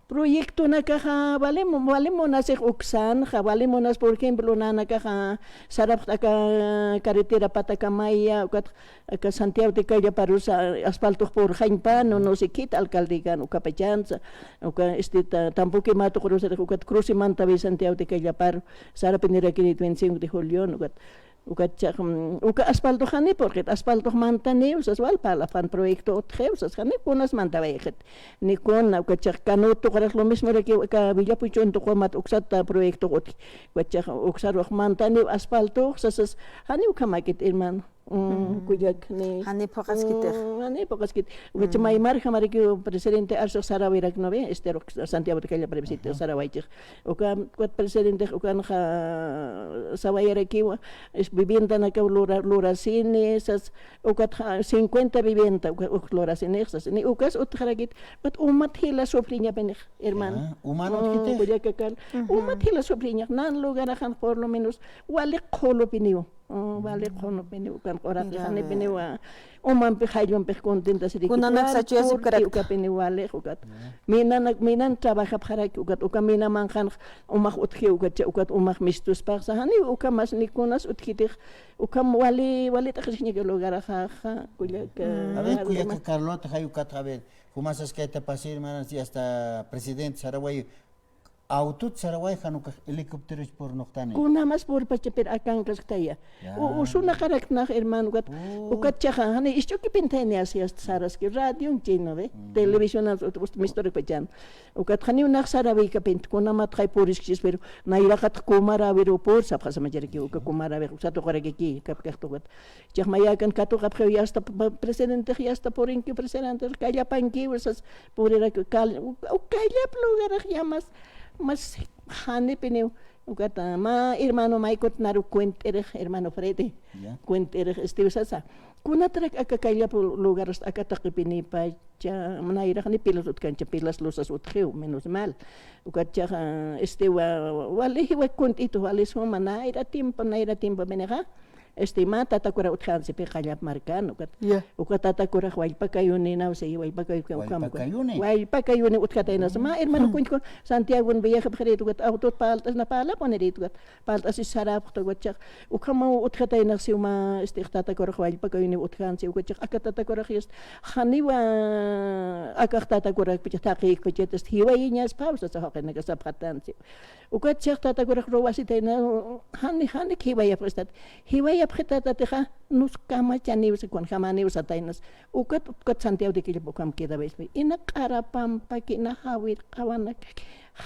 Proyectonakaxa, wali mu-, wali munasix uksanxa, wali munas, por ejemplo, nanakaxa, sarapxt aka carretera Patakamaya, ukat aka Santiago de Callaparusa, asfaltox purxañpan, no, no sé qué, alcaldekan, ukapachansa, uka, este, ta-, tampoco ima tuqurusarix, ukat cruce mantawi Santiago de Callaparu, sarapinirakini veinticinco de julio, ukat, Ukachax, mm, uka asfaltox jani, porque asfaltox mantaniw, sas wal parlapxan proyecto utjiw, sas jani kunas mantawayxit. Ni kuna, ukachax Canuto tuqurax lo mismo raki, uka Villapuchon tuqumat uksata proyecto utji. Ukachax uksarux mantaniw asfaltox, sas, sas jani ukhamakit, hermano. Mm, kullak, ni. Jani phuqaskitix. Mm, jani phuqaskit. Ukachax maymar jamaraki presidente arsuq sarawirak, ¿no ve? Este, rux Santiago de Calle presidente sarawaychix. Uka, ukat presidente, ukanxa sawayarakiwa, es, viviendanakaw lura-, lurasini, sas, ukat ja-, cincuenta vivienda, uka, uk lurasini, sas, ni ukas utjarakit, ukat umat jila sufriñapinix, hermano. Ah, uman utjkitix. Kullaka Carl. Umat jila sufriñax, nan lugaraxan, por lo menos, wali qhulupiniw. Mm, vale, qhunupini ukan q'uraqi, janipini wa, umampi, jayllumpi contenta siriki. Kunanak sachuya purki sipkarakta. Ukapini vale, ukat. Ya. Minanak, minan trabajapxaraki, ukat, uka mina manqhanx umax utji, ukat, cha, ukat umax mistuspaxsa, jani uka mas ni kunas utjitix, uka wali, wali t'aqhisiñaki lugaraxa, kullaka. Mm. A ver, kullaka Carlota, jay ukat, a ver, jumasaskayta pasir, manas, y hasta presidente saraway, autot saraway, jan ukax helicópteroch purnuqtani. Kunamas purpacha, pero akankasktayax. Ya. U-, usunaqaraknax, hermano, ukat, oh, ukat chaxa, jani, isch'ukipintayni así, hasta saraski, radion chino, ¿ve? Mm. Televisión, as-, ut-, ut-, misturakpachan. Ukat janiw nax sarawikapint, kunamat jay puriskchis, pero nayraqat kumaräwiru pur, sapxasamacharaki, uka kumaräwix, uksa tuqurakiki, kapkax tuqut. Chax mayakan katuqapxiw, ya está, p-, p-, presidentex, ya está, purinki, presidente, kallapankiw, sas, purirak, kal-, u-, u-, kallap lugarax ya mas, mas janipiniw, ukata, mä hermano Maykut naru cuent'irix, hermano Freddy, ya, cuent'irix, este, sasa, kunatarak aka kallap lugaras aka taqipinipacha, nayraqni pilas utkancha, pilas luzas utjiw, menos mal. Ukat chaxa, este, wa-, wali jiwa kunt'itu, wali suma, nayra tiempo, nayra tiempo, menixa, este, mä Tata Kura utjänsipi Qallap markan, ukat. Ya. Uka Tata Kurax wallpakayuninaw, si, wallpakayuka, ukham, wallpakayuni. Wallpakayuni utjataynas. Mm. Mä hermano kuñku Santiagon viajapxirit, ukat, autot palt'asna, palapuniritu, ukat. Palt'asis sarapxta, ukat, chax. Ukhamaw utjataynax, si, mä, este, Tata Kurax wallpakayuni utjänsi, ukat, chax, aka Tata Kurax, este, janiwa, akax Tata Kurakpacha, taqikpacha, este, jiwayiñas pausa, sa, jaqinaka sapxatansi. Ukat chax Tata Kurax ruwasitayna, jani, jani jiwayapxistat. Jiwayapxitatatixa, nus kamachaniwsa, kunjamaniwsataynas. Ukat, ukat Santiago de Quillapa ukham quedawayspa. Ina q'ara pampaki, ina jawir q'awanakaki.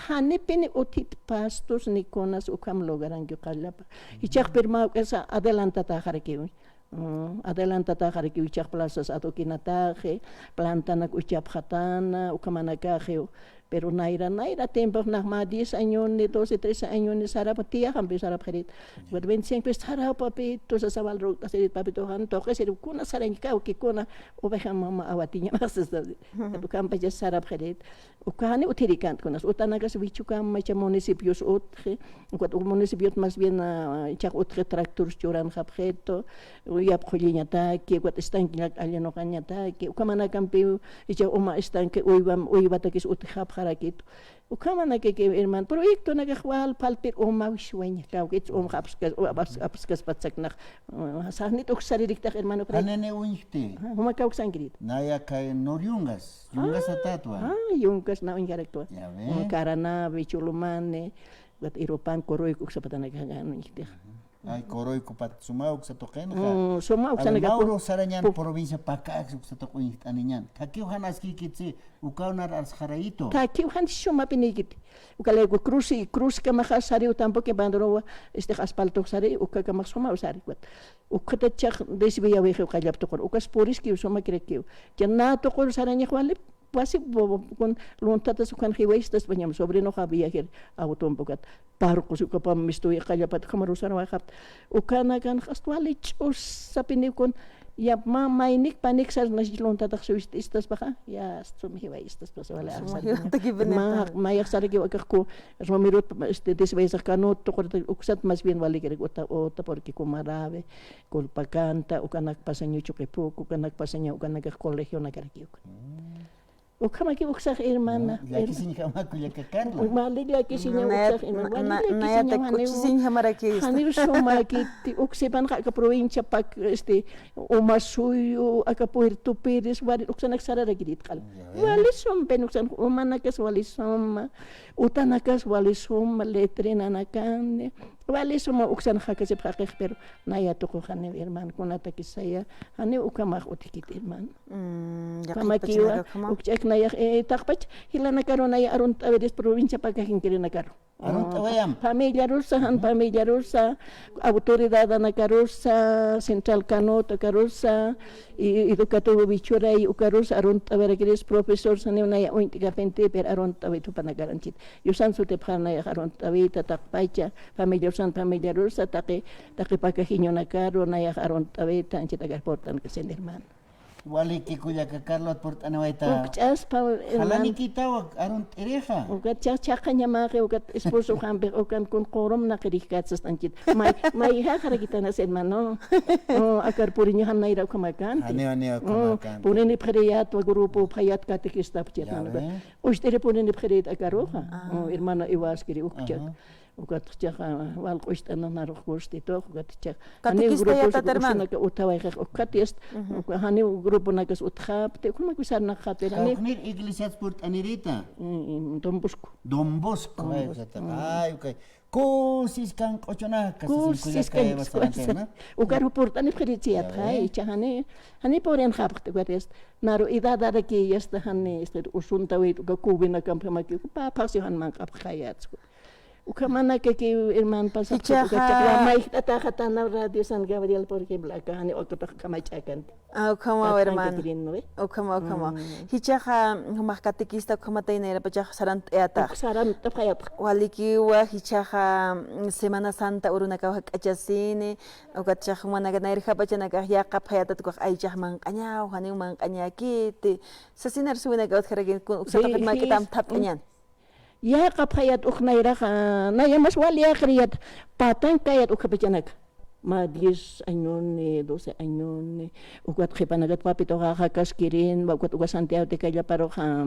Janipini uthit pastos ni kunas ukham lugaranki qallapa. Jichhax pirmawk'asa adelantataxarakiw. Mm, adelantataxarakiw, jichhax plazas adoquinataxi, plantanak uchapxatana, ukhamanakaxiw. Pero nayra, nayra tiempox nax mä diez añoni, doce, trece añoni sarapa, tiyaqampi sarapxirit. Ukat veinticinco sarapa, papito, sasa wal rukt'asirit, papito, jan tuqisir, kuna sarañkawki, kuna oveja mama awatiñamax, sasa. Ukampachas sarapxirit. Uka jani uthirikant kunas, utanakas wichukamacha municipios utji, ukat uk municipiot más bien, ah, chax utji tractor churanxapxitu, yap qulliñataki, ukat estanque allinuqañataki, ukhamanakampiw, jichha uma estanque uywa, uywatakis utjapxarakitu. Ukhamanakaki, hermano, proyectonakax wal phalpir uma wishwaña kawkit, uma apskas, apskas, apskaspat saknax, ah, saxnit uksaririktax, hermano, proyecto. Janini uñjti. Juma kawksankirit. Naya kay nur yungas. Yungas atatwa. Ah, yungas na uñjaraktwa. Ya ve. Mm, Caranavi, Chulumani, ukat Irupan, Coroico, uksapatanakax uñjtix. Ay, Coroico pat suma uksa tuqinxa. Mm, suma uksanakax. Mauro sarañan provincia Pacajes uksa tuq uñjt'aniñan. Thakiw jan askïkitsi, ukaw nar arsxarayitu. Thakiw jan sumapinïkiti. Uka layku cruce, cruce kamaxa sariw tampoco banderowa, este, asfalto sari, uka kamax suma usari, ukat. Ukhatat chax desviawixi qallap tuqur. Ukas puriskiw, sumakirakiw. Chay na tuqur sarañax wali, wasi, bo-, bo-, kun luntatas ukan jiwaystaspañam, sobrinoxa viajir autompa ukat. Parqus ukapam mistuwi qallapat ukhamar usar wayxapta. Ukanakan hasta wali ch'usapiniw kun, ya ma-, maynik panik sarnasi luntatax suwist'istaspaxa, ya sum jiwaystaspas wali. Sum arsar jiwatakiw ma-, piniqta. Mayax sarakiw akax ku Romerot, este, desviasax Canot tuqurta uksat más bien walikirak uta, uta, porque Kumarabe, Culpacanta, ukanak pasaña Chuqipuku, ukanak pasaña, ukanakax colegionakarakiw. Mm. Ukhamaki uksax hermana. No, llakisiñjama kullaka Carla. Wali llakisiña uksax hermana. Wali llakisiña, janiw, janiw sumakiti, uksipanxa aka provincia Pac-, este, Umasuyu, aka Puerto Pérez, wali uksanak sararakirit qal. Ya ve. Wali sumpa, uksan umanakas wali suma, utanakas wali suma, letrinanakani, wali suma uksan jakasip jaqix, pero naya tuqu janiw hermano, kunatakis saya, janiw ukhamax utjkit hermano. Mm, ya. Ukamakiwa, qhipachanak ukhama. Ukch'ak nayax, eh, taqpach, jilanakaru naya arunt'awiris provincia Pacaje inkirinakaru. Arunt'awayam. Familiarusa, jan familiarusa, autoridadanakarusa, Central Canot ukarusa, y, y Educativo Vichuray ukarusa, arunt'awirakiris profesor, saniw naya uñt'kapinti, pero arunt'awit jupanakaranchit. Yusan sutipxar nayax arunt'awita, taqpacha, familiarusan familiarusa, taqi, taqi Pacajeñonakaru, nayax arunt'awita, anchit akar portankasin hermano. Waliki kullaka Carlot purt'aniwayta. Ukch'aspa, hermano. Jalanikitaw arunt'irixa. Ukat chaq-, chaqañamaxi, ukat esposoxampix, ukan kun qurumnaqirikkat sastanchit. May, mayjaqarakitanas, hermano. Oh, akar puriñaxan nayra ukhamakan. Janiw, janiw, ukhamakan. Purinipxiriyat, wa grupo phayat catequistapchi, hermano. Ya ve. Ucht'iri purinipxiriyat akaruxa. Ah. Oh, hermano Iwaskiri ukchak. Ajá. Ukat chiqa, wal q'ucht'ananarux gustitux, ukat chiqa. Janiw catequista grupos yatat, hermano. Usunaka uthawayxix, ukat yast, ujú, uka janiw gruponakas utjapti, ukhamakiw sarnaqxapti, janiw. Jawxnir iglesiat purt'anirita. Mm, mm, Don Bosco. Don Bosco, Don Bosco. Ay, ay, okay. Kusiskan q'uchunaka, sasin kullaka, kusiskan, kusiskan. Ukaru purt'anipxirichiyat, ya ve, ay, icha jani, jani purinxapxti, ukat yast. Naru edadarakiy yast jani, este, usuntawit, uka cubinakampamaki, uka phaxsi jan manq'apxayat. Ukhamanakakiw, hermano, pasapxi, jichhaxa, uka chaqwa mayjt'ataxatana Radio San Gabriel, por ejemplo, aka jani ukatax kamach'akanti. Ah, ukhamaw, hermano. Ukhama, ukhama. Mm. Jichhaxa, jumax catequista ukhamatay nayrapachax sarant'ayatax. Uk sarant'apxayatax. Walikiwa, jichhaxa, mm, Semana Santa urunakaw jak'achasini, ukat jichhax jumanaka nayrjapachanakax yäqapxayatat, ukax aychax manq'añaw, janiw manq'añäkiti. Sasin arsuwinakaw utjarakin, kun uksa tuqit mäk'it amthapt'añan. Yäqapxayat uk nayraxa, naya mas wal yäqiriyat, patankayat ukhapachanaka. Mä diez añoni, doce añoni, ukat qhipanakata Papituxaxa kaskirin, ukat uka Santiago de Callaparuxa,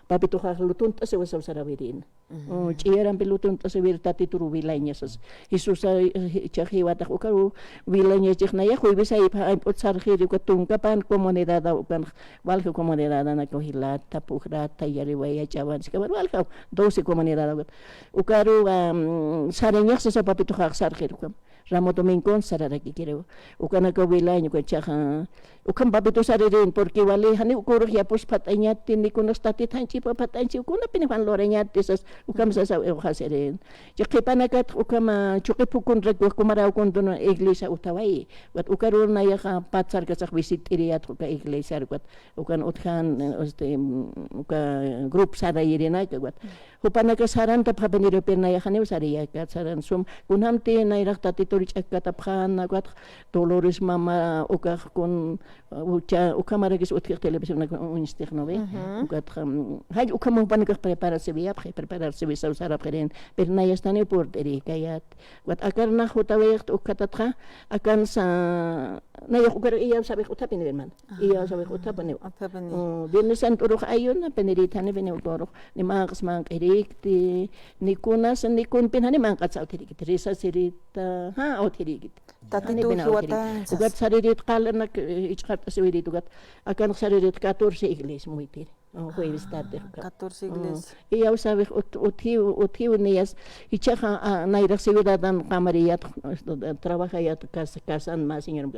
Papituxax lutunt'asiwa saw sarawirin. Ujú. Oh, ch'iyarampi lutunt'asiwir Tatituru wilaña sas. Jesusa, eh, jichhax jiwatax ukaru wilañachix naya, jueves aypha, ayp'ut sarxiri uka tunkapan comunidadaw ukan, walja comunidadanakaw jilata, pujrata, yariwaya, ch'awan, sikapan, walja, doce comunidad, ukat. Ukaru, am, sarañax sasa Papituxax sarxir ukham. Ramo domingon sararakikiriw. Ukanakaw wilañ, uka jichhaxa. Ukham Papitu saririn, porque wali janiw ukurux yapusphat'añati, ni kunas Tatit janchipaphat'añchi, kunapiniw jan lurañati sas, ukham sasa uxasirin. Chi qhipanakatx ukhama, chuqi phukunrak, wa kumaräw kuntun iglesia utjawayi. Ukat ukaru nayaxa, pat sarkasax visit'iriyat uka iglesiar, ukat. Ukan utjan, este, mm, uka grupo sarayirinaka, ukat. Jupanaka sarantapxapiniru, pero nayax janiw sarayakat, saran sum, kunjamti nayrax Tatitur ch'akkatapxäna, ukat Dolores mama, ukax kun, ucha, ukhamarakis utjix televisionaka uñstix, ¿no ve? Ujú. Ukat, mm, jall ukham jupanakax preparasiwiyapxi, preparasiwisaw sarapxirin, pero nayastaniw purt'irïkayat. Ukat akar nax jutawayxt ukhatatxa, akansa, nayax ukar iyawsäwix utjapiniw, hermano. Ajá. Iyawsäwix utjapiniw. Utjapiniw. Mm, Viernes Santo urux ayunapinirït, janipiniw ukarux, ni manq'as manq'irïkti, ni kunas, ni kunpin jani manq'atsa utjirïkti, risasirïta, ja, utjirïkti. Tatitu jiwatañsas. Ukat saririt qalanak, eh, ichqart'asiwirït ukat, akan saririt catorce iglesia muytiri. Oh, jueves tarde, ah, uka. Catorce iglesia. Mm. Iyawsäwix ut-, utjiw, utjiw niyas, jichhaxa, ah, nayrax ciudadan qamariyat, trabajayat, kas-, kasan mä señor.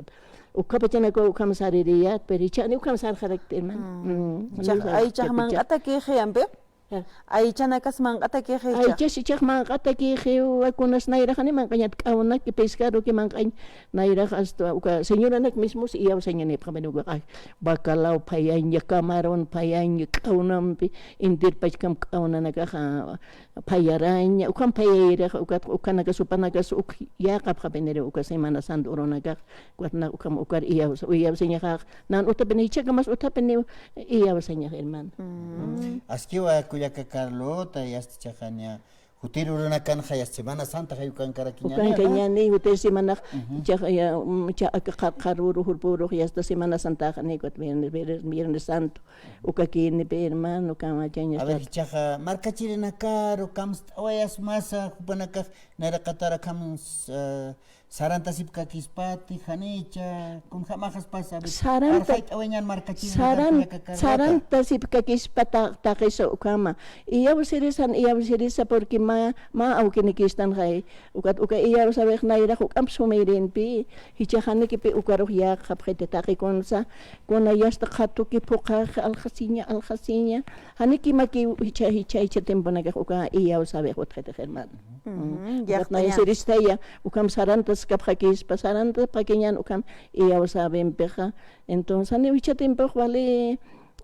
Ukhapachanakaw ukham saririyat, pero jichhax ni ukham sarxarakti, hermano. Mm. Mm. Jichhax, aychax manq'atakixi, ampi? Ja. Aychanakas manq'atakixi jichhax. Aychas jichhax manq'atakixi, wa kunas nayrax jani manq'añat, k'awnak, pescadoki manq'añ, nayrax hasta uka señoranak mismos iyawsañanipxapini uka, ay, bacalao phayaña, camarón phayaña, k'awnampi, intir pachkam k'awnanakaxa phayaraña, ukham phayayirixa, ukat, ukhanakas, jupanakas uk yäqapxapiniri uka Semana Santa urunakax, ukat na ukham ukar iyawsa, iyawsañaxax, nan utjapini, jichhakamas utjapiniw iyawsañax, hermano. Mm. Mm. Askiwa kullaka Carlota, yasta chiqaña, jutir urunakanxa yasta Semana Santaxa ukankarakiñäni, ¿no? Ukankañäni, jutir semanax, ujú, chiqa ya, mm, chiqa aka qar-, qaruru jurpurux yasta Semana Santaxa, ni ukat viernes, viernes, Viernes Santo, ukakinipi, hermano, kamachaña. A ver, jichhaxa, markachirinakaru kamst'awayasmasa, jupanakax, nayraqatar akham, eh, sarantasipkakispati, janicha, kunjamaxaspasa, a ver, saranta-, arxayt'awayañän markachirinakar, saran-, kullaka Carlota. Sarantasipkakispata, taqisa ukhama. Iyawsirisan, iyawsirisa, porque mä, mä awkinikistanxay. Ukat uka iyawsäwix nayrax juk'amp sumirinpi, jichhax janikipi ukarux yäqapxiti taqikunsa, kuna yasta qhatuki phuqhax, aljasiña, aljasiña. Janikimaki jichha, jichha, jichha tiemponakax uka iyawsäwix utjxitix, hermano. Ujú, mm. Ukat yaqtaña. Nayasiristaya, ukham sarantaskapxakispa, sarantapxakiñän ukham iyawsäwimpixa. Entonces, janiw jichha tiempox wali,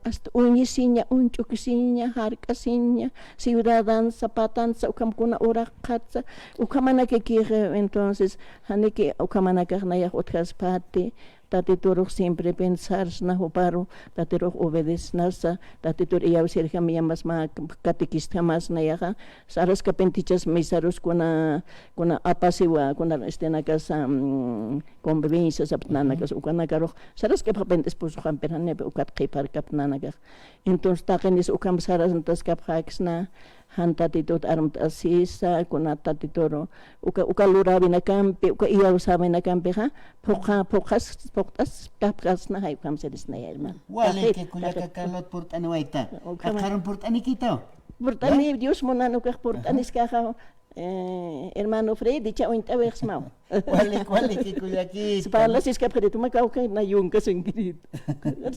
hasta uñisiña, uñch'ukisiña, jark'asiña, ciudadansa, patansa, ukham kuna uraqatsa, ukhamanakakix, entonces, janiki ukhamanakax nayax utjaspati, Tatiturux siempre pensarsna juparu, Tatirux obedesnasa, Tatitur iyawsirjam yamas mä catequistjamasna yaxa, saraskapintichas misarus kuna, kuna apasiwa, kuna estinakasa, mm, convivencia saptnanakas, ukanakarux, saraskapxapinti esposojampir janipi ukat qhiparkaptnanakax. Entonces, taqinis ukham sarasntaskapxaksna, jan Tatitut armt'asisa, kuna Tatituru, uka, uka luräwinakampi, uka iyawsäwinakampixa, phuqha, phuqhas, phuqt'askapxasna, jay ukham sarisnaya, hermano. Waliki, taqit, kullaka taqit. Carlot purt'aniwayta. Ukhama. Aqharum purt'anikitaw. Purt'ani, ¿ya? Dios munan ukax purt'aniskaxa, ajá. Eh, hermano Freddy, cha uñt'awixsmaw. Walik, waliki, kullakita. Parlasiskapxiritu, mä kawkha na yunkasankiritu.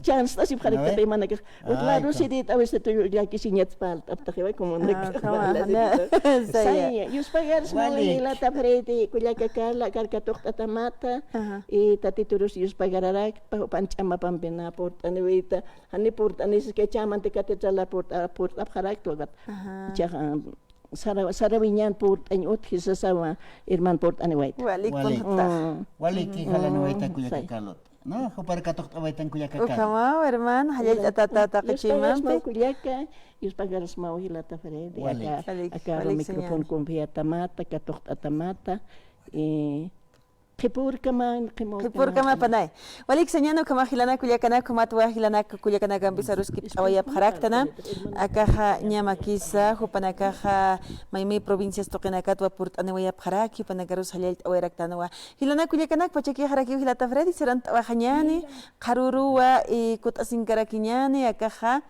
Chance tasipxarakta, a ver, paymanakax. Ay, utlaru ka- sirita, a veces tu llakisiñat parlt'aptaxiwa, como, ah, naka, kama, parlasitu. Saya. Saya, yuspagarsmaw, walik. Jilata Freddy, kullaka Carla, katuqt'atamata. Ajá. Y Tatiturus yuspagararakta, jupan ch'amapampina purt'aniwayta. Jani purt'anisiskay, chämanti catedral purt'a-, purt'apxarakta, wakat. Ajá. Ichaxa, Sara, sarawiñan purt'añ utji sasawa, hermano purt'aniwayta. Walik, walik. Kunjta. Mm. Waliki, mm, jalaniwayta, mm, kullaka, say. Carlot. ¿No? Jupar katuqt'awaytan kullaka Carlot. Ukhamaw, hermano, jallallt'atata taqi chimampi. Yuspagarsmaw kullaka, yuspagarsmaw jilata Freddy. Walik. Aka, walik, aka walik, micrófono señor. Confiatamata, katuqt'atamata. Eh, Qhipurkama, qhipurkama. Qhipurkama, panay. Walik sañäni, ukhama jilanak kullakanak, ukhamatwa jilanak kullakanakampis aruskipt'awayapxaraktana. Akaxa ñamakisa, jupanakaxa maymay provincias tuqinakatwa purt'aniwayapxaraki, jupanakarus jallallt'awayraktanwa. Jilanak kullakanak, pachakixarakiw jilata Freddy, sarant'awaxañäni, qharüruwa, eh, kut'asinkarakiñäni, akaxa,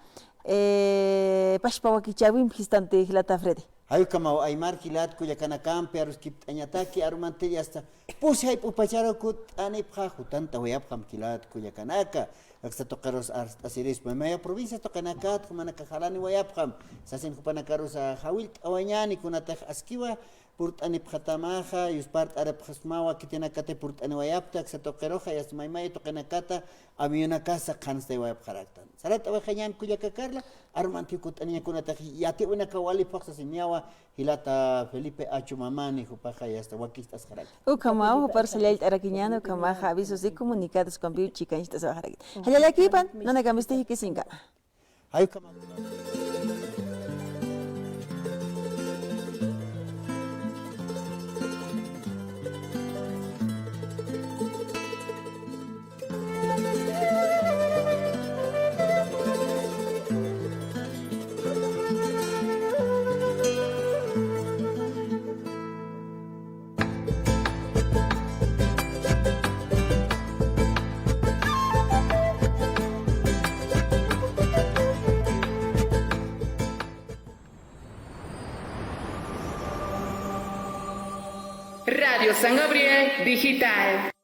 eh, pachpa wakichäwimp jistanti jilata Freddy. Jay ukhamaw, aymar jilat kullakanakampi aruskipt'añataki, arumanti hasta pusi jayp'u pacharu kut'anipxa, jutantawayapxam jilat kullakanaka, aksa tuqirus arst'asirispa, maymaya provincia tuqinakat, jumanaka jalaniwayapxam, sasin jupanakarus jawillt'awañäni, kunatix askiwa purt'anipxatamaxa, yuspart'aripxasmawa, khitinakati purt'aniwayapta, aksa tuqiruxa, y hasta maymaya tuqinakata, avionakasa qhanstawayapxaraktan. Sarant'awaxañäni kullaka Carla, arumanti kut'aniña kunatix yatiwinaka wali phuqsasiniwa, jilata Felipe Achu Mamani, jupaxa ya está wakicht'asxaraki. Ukhamaw, jupar jallallt'arakiñäni, ukhamaxa avisos y comunicados kampiw chikañcht'asiwaxaraki. Jallallakipan, nanakamisti jikisinkama. Jay ukhamaw. Radio San Gabriel Digital.